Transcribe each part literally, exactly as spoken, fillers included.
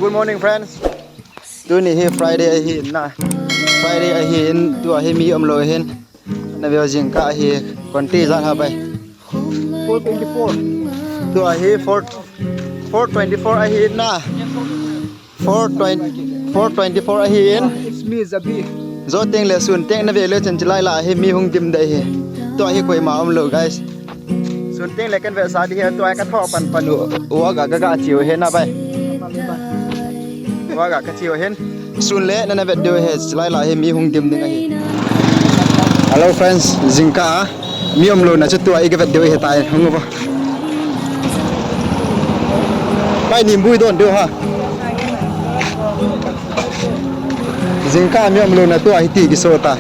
Good morning, friends. Tuni hi Friday ahi na. Friday ahin, tua hi mi umlou hin. Naveu jingkah hi, konti jan ha bai. Four twenty-four. Tua hi four, four twenty-four ahi na. Four twenty, four twenty-four ahin. It's me, Zabi. Jo teng le sun teng nave le chun chilai lah hi mi hung dim dei hi. Tua hi koima umlou, guys. Sun teng le kan vetsah ding hi, tua hi ka tho pan pan u, u aga ga ga chiu hi na bai. U aga ka chiu hin. Sun le nana vet diu hi, chilai lah hi mi hung dim ding ahi. Hello friends, jingkah a mi umlou na chu tua i ga vet diu hi tai, hung uvo. Pai nim bui don diu ha. Jingkah a mi umlou na tua hi ti kiso ta.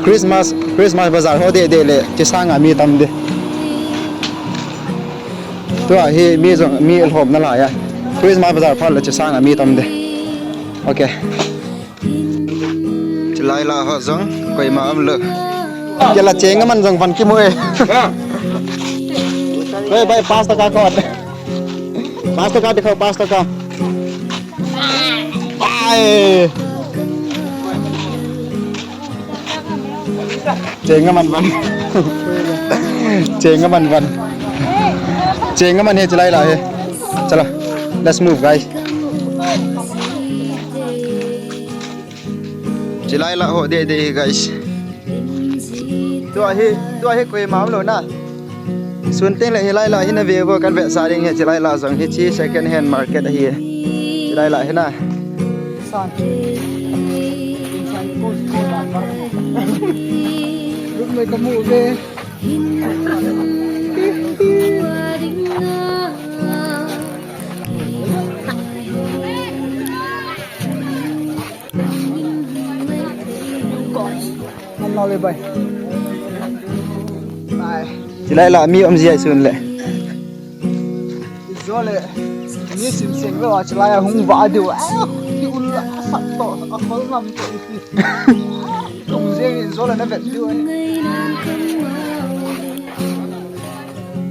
Christmas, Christmas bazar ho deh deh le, chisanga mi tam de. Tua hi mi jong, mi lhom na lai a. Christmas bazar phat le chisanga mi tam de. Okay. Chilai lah ho jong, koima umlou. Kei la cheng aman jong van kimu e. Bai, bai, pass to ka kot. Pass to ka dikhao, pass to ka. Ai. Cheng aman van. Cheng aman van. Cheng aman hi chilai lah hi. Chala. Let's move, guys. Chilai lah ho deh deh hi, guys. Tua hi, tua hi koima umlou na. Sun teng le hilai lah hi nave uvo, kan vetsah ding hi, chilai lah jong hi chi second hand market ahi. Chilai lah hi na. San. Ruk mai kamu ve. An lo le bai. Bai. Chilai lah mi um jia sun le. Zo le. Ni sim seng lo a chilai a hung va diu. Ah, ki ul la sat to, a khol ngam to iti. Kum jeng in zo le na vet diu.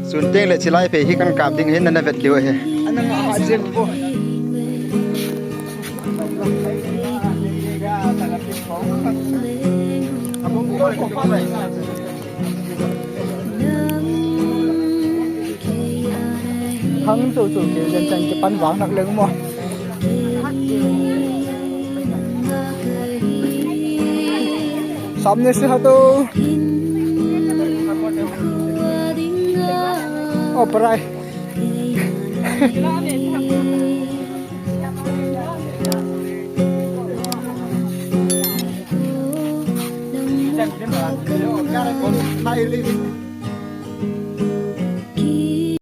Sun teng le chilai phei hi kan kap ding hin na na vet diu ahi. Ana nga ha jeng ko. Hang chu chu ke jen chan ke pan vang nak leng mo. Samne se hato. Oh, parai. Hi, Lily.